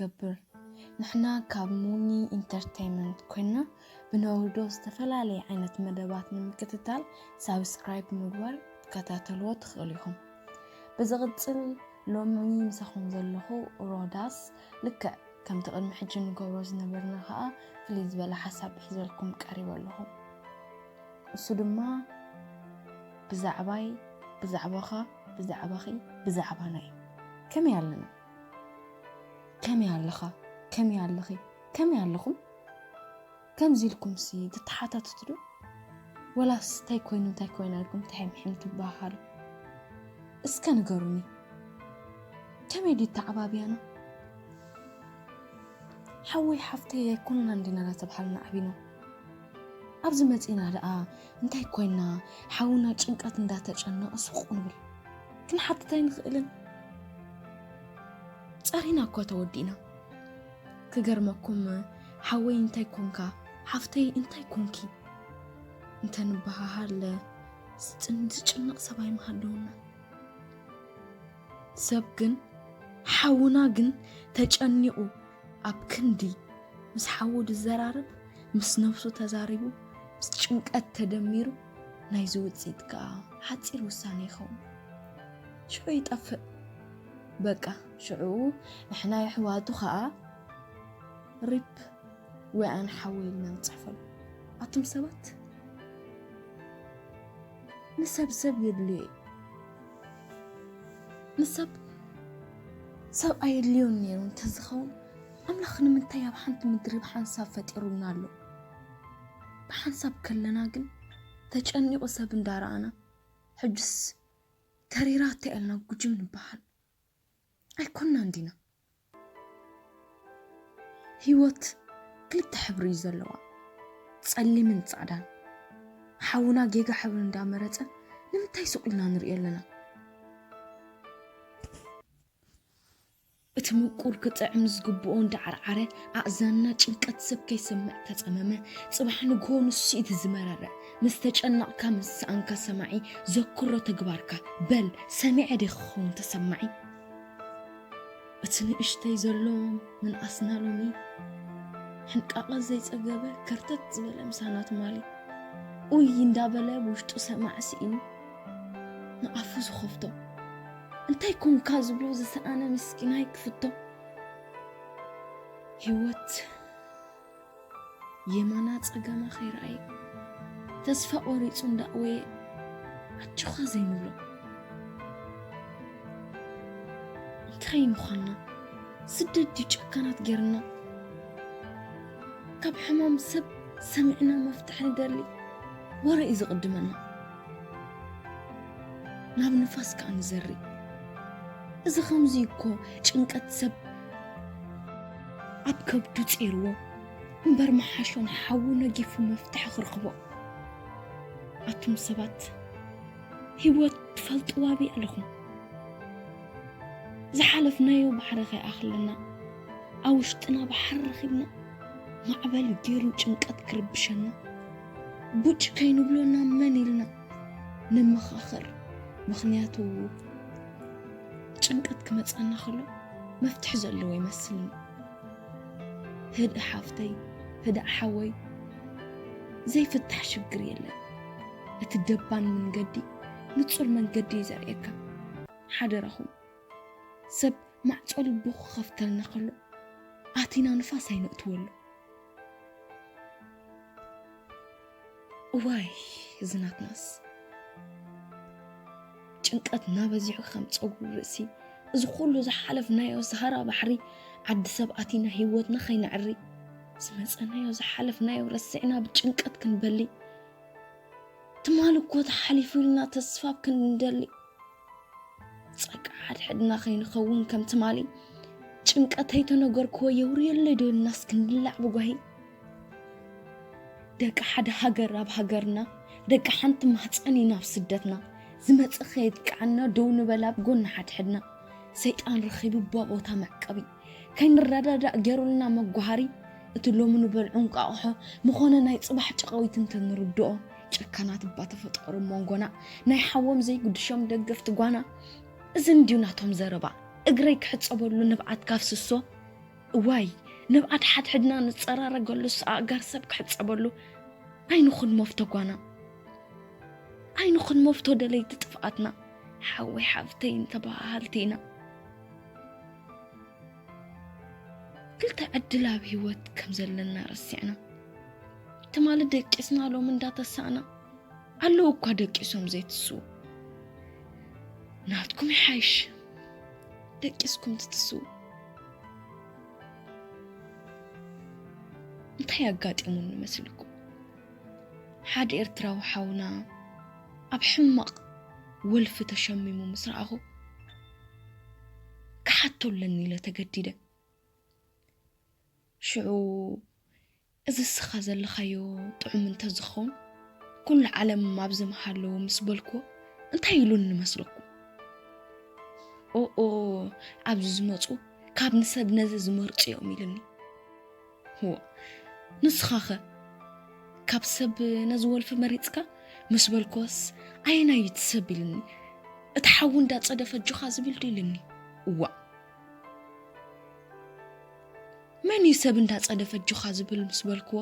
ገብር። ንሕና ካብ ሙኒ ኢንተርቴይንመንት ኮይና ብነውርዶ ዝተፈላለየ ዓይነት መደባት ንምክትታል ሳብስክራይብ ምግባር ክትከታተልዎ ትኽእሉ ኢኹም። ብዝቕጽል ሎሚ ምሳኹም ዘለኹ ሮዳስ፣ ልክዕ ከምቲ ቅድሚ ሕጂ ንገብሮ ዝነበርና ከኣ ፍልይ ዝበለ ሓሳብ ሒዘልኩም ቀሪበ ኣለኹ። እሱ ድማ ብዛዕባይ፣ ብዛዕባኻ፣ ብዛዕባኺ፣ ብዛዕባና እዩ። ከመይ ኣለና? ከመይ ኣለኻ? ከመይ ኣለኺ? ከመይ ኣለኹም? ከምዚ ኢልኩምሲ ትተሓታትቱ ዶ? ወላስ እንታይ ኮይኑ እንታይ ኮይና ኢልኩም ተሐምሒም ትበሃሃሉ? እስከ ንገሩኒ። ከመይ ድዩ ተዓባብያና? ሓወይ ሓፍተይ ኣይኮንና እንዲና እናተብሃልና ዓቢና። ኣብዚ መጺና ደኣ እንታይ ኮይና ሓውና ጭንቀት እንዳተጨነቐ ሱቕ ንብል። ክንሓትት ኣይንኽእልን። ጸሪና እኳ ተወዲእና። ክገርመኩም ሓወይ እንታይ ኮንካ፣ ሓፍተይ እንታይ ኮንኪ እንተንበሃሃል ዝጭን-፣ ዝጭነቕ ሰብ ኣይምሃለውና። ሰብ ግን፣ ሓውና ግን ተጨኒቑ ኣብ ክንዲ ምስ ሓዉ ዝዘራረብ፣ ምስ ነብሱ ተዛሪቡ፣ ምስ ጭንቀት ተደሚሩ፣ ናይዚ ውጽኢት ከኣ ሓጺር ውሳኔ ይኸውን። ሽዑ ይጠፍእ። በቃ፣ ሽዑ ንሕና የሕዋቱ ከኣ ሪፕ ወይ ኣነ ሓወይ ኢልና ንጽሕፈሉ። ኣቱም ሰባት፣ ንሰብ ሰብ የድልዮ እዩ። ንሰብ ሰብ ኣየድልዮን ነይሩ እንተዝኸውን፣ ኣምላኽ ንምንታይ ኣብ ሓንቲ ምድሪ ብሓንሳብ ፈጢሩልና ኣሎ? ብሓንሳብ ከለና ግን፣ ተጨኒቑ ሰብ እንዳረኣና፣ ሕጅስ ተሪራቶ ኢልና ጉጅም ንበሃል። ኣይኮንናን ዲና? ህይወት ክልተ ሕብሪ እዩ ዘለዋ፣ ጸሊምን ጻዕዳን። ሓውና ጌጋ ሕብሪ እንዳመረጸ ንምንታይ ስቕ ኢልና ንርእዮ ኣለና? እቲ ምቁር ክጥዕም ዝግብኦ እንዳዓርዓረ፣ ኣእዛንና ጭንቀት ሰብ ከይሰምዕ ተጸመመ። ጽባሕ ንግሆ ንሱ እቲ ዝመረረ። ምስ ተጨነቕካ፣ ምስ ሰኣንካ ሰማዒ፣ ዘክሮ ተግባርካ። በል፣ ሰሚዐ ዲየ ክኸውን ተሰማዒ? እቲ ንእሽተይ ዘሎ ምንኣስና ሎሚ፣ ሕንቃቐ ዘይጸገበ ከርተት ዝበለ ምሳና ትማሊ። ኡይ እንዳበለ ብውሽጡ ሰማዒ ስኢኑ፣ ንኣፉ ዝኸፍቶ። እንታይ ኮንካ ዝብሎ ዝሰኣነ ምስኪናይ ክፍቶ። ህይወት የማና ጸጋማ ከይረኣየ፣ ተስፋ ቆሪጹ እንዳእወየ፣ ኣጆኻ ዘይንብሎ። እንታይ ምዃንና? ስደት ድዩ ጨካናት ጌርና? ካብ ሕማም ሰብ ሰሚዕና መፍትሒ ንደሊ፣ ወረ እዩ ዝቕድመና። ናብ ንፋስ ከኣ ንዘሪ። እዚ ኸምዚ እኮ ጭንቀት ሰብ ኣብ ከብዱ ጼርዎ እምበር፣ መሓሾ ንሓዉ ነጊፉ መፍትሒ ክርኽቦ። ኣቱም ሰባት፣ ህይወት ትፈልጥዋ ብያ ኣለኹም። ዝሓለፍናዮ ባሕሪ ከይኣኽለና፣ ኣብ ውሽጥና ባሕሪ ረኺብና፣ ማዕበል ገይሩ ጭንቀት ክርብሸና፣ ቡጭ ከይንብሎ ናብ መን ኢልና ንመኻኸር? ምኽንያቱ ጭንቀት ክመጸና ከሎ መፍትሒ ዘለዎ ይመስልኒ። ህድእ ሓፍተይ፣ ህድእ ሓወይ፣ ዘይፍታሕ ሽግር የለን። እቲ ደባን መንገዲ ንጹር መንገዲ እዩ ዘርእየካ። ሓደራኹም፣ ሰብ ማዕጾ ልቡ ክኸፍተልና ከሎ ኣቲና ንፋስ ኣይነእትወሉ። እዋይ፣ እዚ ናትናስ ጭንቀትና በዚሑ ከም ጸጉሪ ርእሲ። እዚ ኩሉ ዝሓለፍናዮ ሰሃራ ባሕሪ፣ ዓዲ ሰብ ኣቲና ህይወትና ከይነዕሪ። ዝመጸናዮ ዝሓለፍናዮ ረሲዕና ብጭንቀት ክንበሊ። ትማሊ እኮ ተሓሊፉ ኢልና ተስፋ ክንደሊ። ጸጋ ሓድሕድና ከይንኸውን ከም ትማሊ። ጭንቀተይ ተነገርክዎ የውርየለይ ዶ ኢልናስ ክንብላዕ ብጓሂ። ደቂ ሓደ ሃገር ኣብ ሃገርና፣ ደቂ ሓንቲ ማህጸን ኢና ኣብ ስደትና። ዝመጸ ከየጥቅዓና ደው ንበል ኣብ ጎኒ ሓድሕድና። ሰይጣን ረኺቡ ቦታ መዕቀቢ። ከይንረዳዳእ ገይሩልና መጓሃሪ። እቲ ሎሚ ንበልዑ እንቋቑሖ ምኾነ ናይ ጽባሕ ጨቓዊት እንተንርድኦ። ጨካናት እባ ተፈጠሩ መንጎና፣ ናይ ሓዎም ዘይግድሾም ደገፍቲ ጓና። እዚ እንድዩ ናቶም ዘረባ፣ እግረይ ክሕጸበሉ ንብዓት ካፍስሶ። እዋይ፣ ንብዓት ሓድሕድና ንጸራረገሉስ ኣእጋር ሰብ ክሕጸበሉ። ኣይንኹን መፍቶ ጓና፣ ኣይንኹን መፍቶ ደለይቲ ጥፍኣትና። ሓወይ ሓፍተይ እንተበሃሃልቲ ኢና። ክልተ ዕድል ኣብ ህይወት ከም ዘለና ረሲዕና፣ ትማሊ ደቂስና ሎም እንዳተሳእና። ኣለዉ እኳ ደቂሶም ዘይትስዉ። ናትኩም ይሓይሽ፣ ደቂስኩም ትትስዉ። እንታይ ኣጋጢሙኒ መስልኩም? ሓደ ኤርትራዊ ሓውና ኣብ ሕማቕ ወልፊ ተሸሚሙ ምስ ረኣኹ፣ ክሓቶ ኣለኒ ኢለ ተገዲደ። ሽዑ፣ እዚ እስኻ ዘለኻዮ ጥዑም እንተዝኸውን፣ ኩሉ ዓለም ኣብዚ ምሃለዉ ምስ በልክዎ፣ እንታይ ኢሉኒ መስለኩም? ኦኦ፣ ኣብዚ ዝመጹ ካብ ንሰብ ነዚ ዝመርጹ እዮም ኢሉኒ። ዎ፣ ንስኻኸ ካብ ሰብ ነዚ ወልፊ መሪጽካ ምስ በልክዎስ፣ ኣየናይ እዩ እቲ ሰብ ኢሉኒ። እቲ ሓዊ እንዳጸደፈ ኣጆኻ ዝብል ድዩ ኢሉኒ። እዋእ፣ መን እዩ ሰብ እንዳጸደፈ ኣጆኻ ዝብል ምስ በልክዎ፣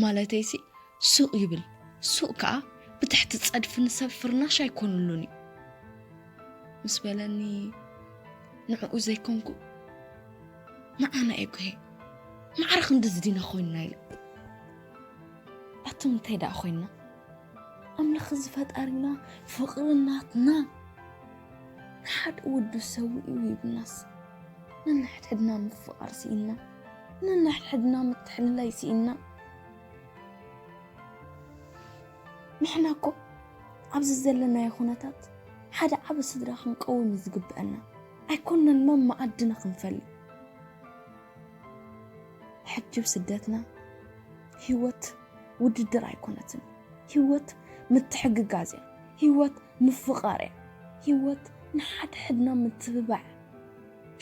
ማለተይሲ ሱቕ ይብል። ሱቕ ከኣ ብትሕቲ ጸድፊ ንሰብ ፍርናሽ ኣይኮኑሉን እዩ ምስ በለኒ፣ ንዕኡ ዘይኮንኩ ንዓና እየ ጉሄ። ማዕረ ክንድዚ ዲና ኮይንና ኢለ። ኣቱም እንታይ ደኣ ኮይንና? ኣምላኽ እዚ ፈጣሪና ፍቕሪ ናትና ንሓደ ወዱ ሰዊኡ ይብልናስ፣ ነንሕድሕድና ምፍቓር ስኢንና፣ ነንሕድሕድና ምትሕልላይ ስኢንና። ንሕና እኮ ኣብዚ ዘለናዮ ኩነታት ሓደ ዓቢ ስድራ ክንቀውም እዩ ዝግብአና። ኣይኮነን መመኣድና ክንፈሊ። ሕጂ ብስደትና ህይወት ውድድር ኣይኮነትን። ህይወት ምትሕግጋዝ እያ። ህይወት ምፍቓር እያ። ህይወት ንሓድሕድና ምትብባዕ።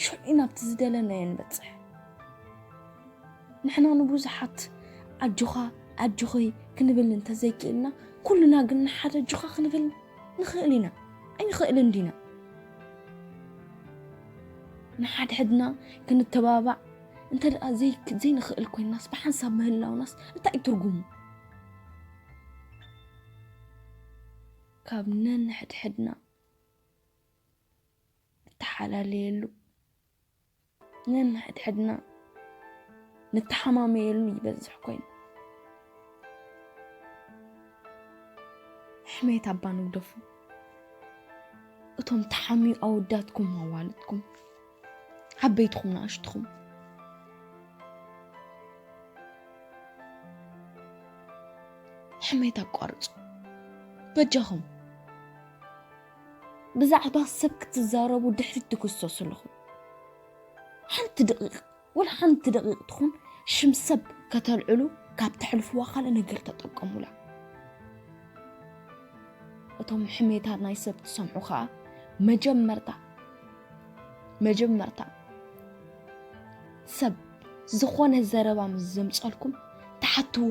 ሽዑ ኢና ኣብቲ ዝደለናዮ ንበጽሕ። ንሕና ንብዙሓት ኣጆኻ፣ ኣጆኺ ክንብል እንተዘይክእልና፣ ኩልና ግን ንሓደ ኣጆኻ ክንብል ንኽእል ኢና። ኣይንኽእልን ዲና? ንሓድሕድና ክንተባባዕ እንተ ደኣ ዘይ-፣ ዘይንኽእል ኮይንናስ፣ ብሓንሳብ ምህላውናስ እንታይ እዩ ትርጉሙ? ካብ ነንሕድሕድና እተሓላለየሉ፣ ነንሕድሕድና ንተሓማመየሉ ይበዝሕ ኮይኑ። ሕሜት ኣባ ንግደፉ። እቶም ተሓምዩ ኣወዳትኩም ኣዋልድኩም፣ ዓበይትኹም ንኣሽትኹም፣ ሕሜት ኣቋርጹ። በጃኹም፣ ብዛዕባ ሰብ ክትዛረቡ ድሕሪት ትግሰሱ ኣለኹም። ሓንቲ ደቂቕ፣ ወላ ሓንቲ ደቂቕ ትኹን ሽም ሰብ ከተልዕሉ ካብ ተሕልፍዋ ካልእ ነገር ተጠቀሙላ። እቶም ሕሜታት ናይ ሰብ ትሰምዑ ኸኣ መጀመርታ፣ መጀመርታ ሰብ ዝኾነ ዘረባ ምስ ዘምጸልኩም ትሓትዎ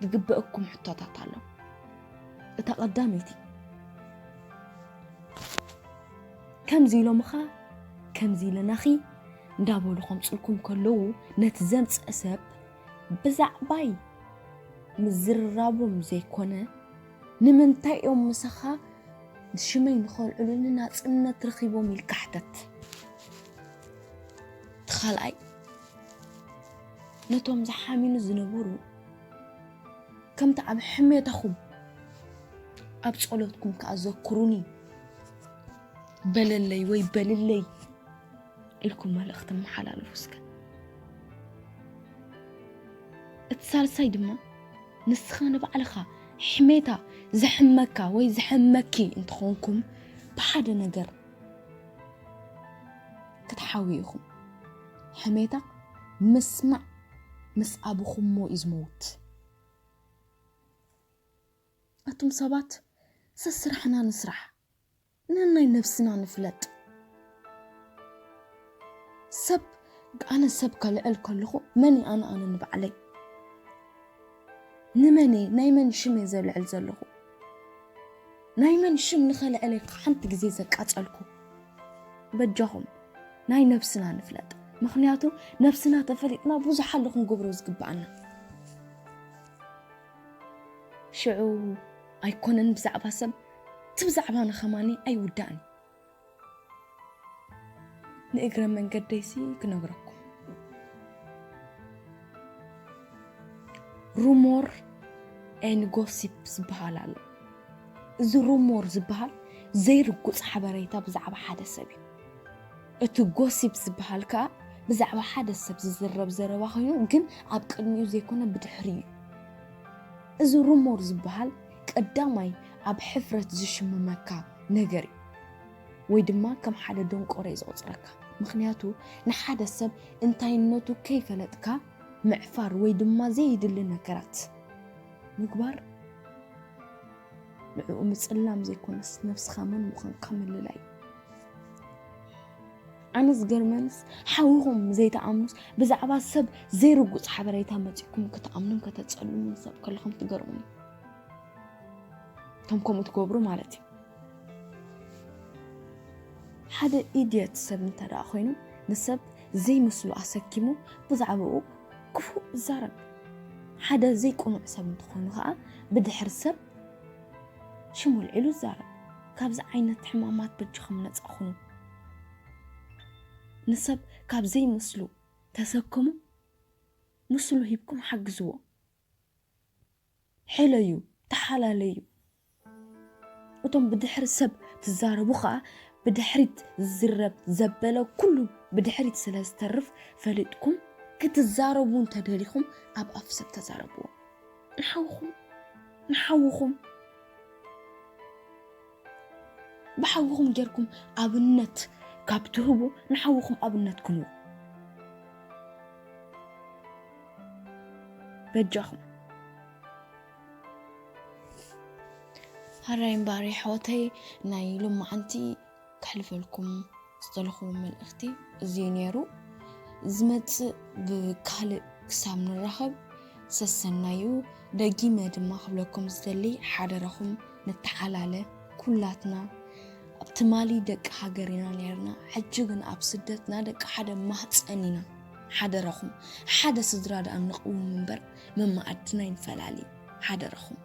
ዝግበእኩም ሕቶታት ኣሎ። እታ ቀዳመይቲ፣ ከምዚ ኢሎምኻ፣ ከምዚ ኢለናኺ እንዳበሉ ከምጽልኩም ከለዉ፣ ነቲ ዘምጽእ ሰብ ብዛዕባይ ምዝርራቦም ዘይኮነ፣ ንምንታይ እዮም ምሳኻ ሽመይ ንኸልዕሉኒ ናጽነት ረኺቦም ኢልካ ሕተት። እቲ ካልኣይ፣ ነቶም ዝሓምዩኒ ዝነበሩ፣ ከምቲ ኣብ ሕሜታኹም ኣብ ጸሎትኩም ከኣ ዘክሩኒ በለለይ ወይ በልለይ ኢልኩም መልእኽቲ መሓላለፉ እስከ። እቲ ሳልሳይ ድማ፣ ንስኻ ንባዕልኻ ሕሜታ ዘሕመካ ወይ ዘሕመኪ እንተኾንኩም፣ ብሓደ ነገር ክትሓውዩ ኢኹም። ሕሜታ ምስማዕ ምስ ኣብኹሞ እዩ ዝመውት። ኣቱም ሰባት፣ ሰስራሕና ንስራሕ፣ ነናይ ነብስና ንፍለጥ። ሰብ፣ ኣነ ሰብ ከልዕል ከለኹ፣ መን ኣነ፣ ኣነ ንባዕለይ? ንመን እየ፣ ናይ መን ሽም እየ ዘልዕል ዘለኹ? ናይ መን ሽም ንኸልዕል እየ ሓንቲ ግዜ ዘቃጸልኩ? በጃኹም፣ ናይ ነብስና ንፍለጥ። ምኽንያቱ ነብስና ተፈሊጥና ብዙሕ ኣሎ ክንገብሮ ዝግብኣና። ሽዑ ኣይኮነን ብዛዕባ ሰብ፣ እቲ ብዛዕባና ኸማኒ ኣይውዳእን። ንእግረ መንገደይሲ ክነግረኩም፣ ሩሞር ኤን ጎሲፕ ዝበሃል ኣሎ። እዚ ሩሞር ዝበሃል ዘይርጉጽ ሓበሬታ ብዛዕባ ሓደ ሰብ እዩ። እቲ ጎሲፕ ዝበሃል ከኣ ብዛዕባ ሓደ ሰብ ዝዝረብ ዘረባ ኮይኑ፣ ግን ኣብ ቅድሚኡ ዘይኮነ ብድሕሪ እዩ። እዚ ሩሞር ዝበሃል ቀዳማይ ኣብ ሕፍረት ዝሽምመካ ነገር እዩ፣ ወይ ድማ ከም ሓደ ደንቆሮ እዩ ዝቑጽረካ። ምኽንያቱ ንሓደ ሰብ እንታይነቱ ከይፈለጥካ ምዕፋር ወይ ድማ ዘይድሊ ነገራት ምግባር ንዕኡ ምጽላም ዘይኮነስ ነብስኻ መን ምዃንካ ምልላይ። ኣነ ዝገርመንስ ሓውኹም ዘይትኣምኑስ ብዛዕባ ሰብ ዘይርጉጽ ሓበሬታ መጺእኩም ክትኣምኑን ከተጸልሙን ሰብ ከለኹም ትገርሙኒ። እቶም ከምኡ ትገብሩ ማለት እዩ። ሓደ ኢድየት ሰብ እንተ ደኣ ኮይኑ ንሰብ ዘይመስሉ ኣሰኪሙ ብዛዕባኡ ክፉእ ይዛረብ። ሓደ ዘይቅኑዕ ሰብ እንተኾይኑ ኸኣ ብድሕሪ ሰብ ሽሙ ኣልዒሉ ይዛረብ። ካብዚ ዓይነት ሕማማት በጃኹም ነጻ ኹኑ። ንሰብ ካብ ዘይመስሉ ተሰከሙ፣ ምስሉ ሂብኩም ሓግዝዎ። ሕለዩ፣ ተሓላለዩ። እቶም ብድሕሪ ሰብ ትዛረቡ ኸኣ ብድሕሪት ዝዝረብ ዘበለ ኩሉ ብድሕሪት ስለ ዝተርፍ ፈሊጥኩም ክትዛረቡ እንተደሊኹም ኣብ ኣፍ ሰብ ተዛረብዎ። ንሓውኹም ንሓውኹም ብሓውኹም ጌርኩም ኣብነት ካብ ትህቡ ንሓውኹም ኣብነት ኩንዎ። በጃኹም። ሃራይ እምባሪ ኣሕዋተይ ናይ ሎማዓንቲ ከሕልፈልኩም ዝደለኹ መልእኽቲ እዚ እዩ ነይሩ። ዝመጽእ ብካልእ ክሳብ ንራኸብ ሰሰናዩ። ደጊመ ድማ ክብለኩም ዝደሊ ሓደራኹም ንተዓላለ ኩላትና። ኣብ ትማሊ ደቂ ሃገር ኢና ነርና፣ ሕጂ ግን ኣብ ስደትና ደቂ ሓደ ማህጸን ኢና። ሓደራኹም ሓደ ስድራ ደኣ ንቕውም እምበር መመኣድና ይንፈላሊ። ሓደራኹም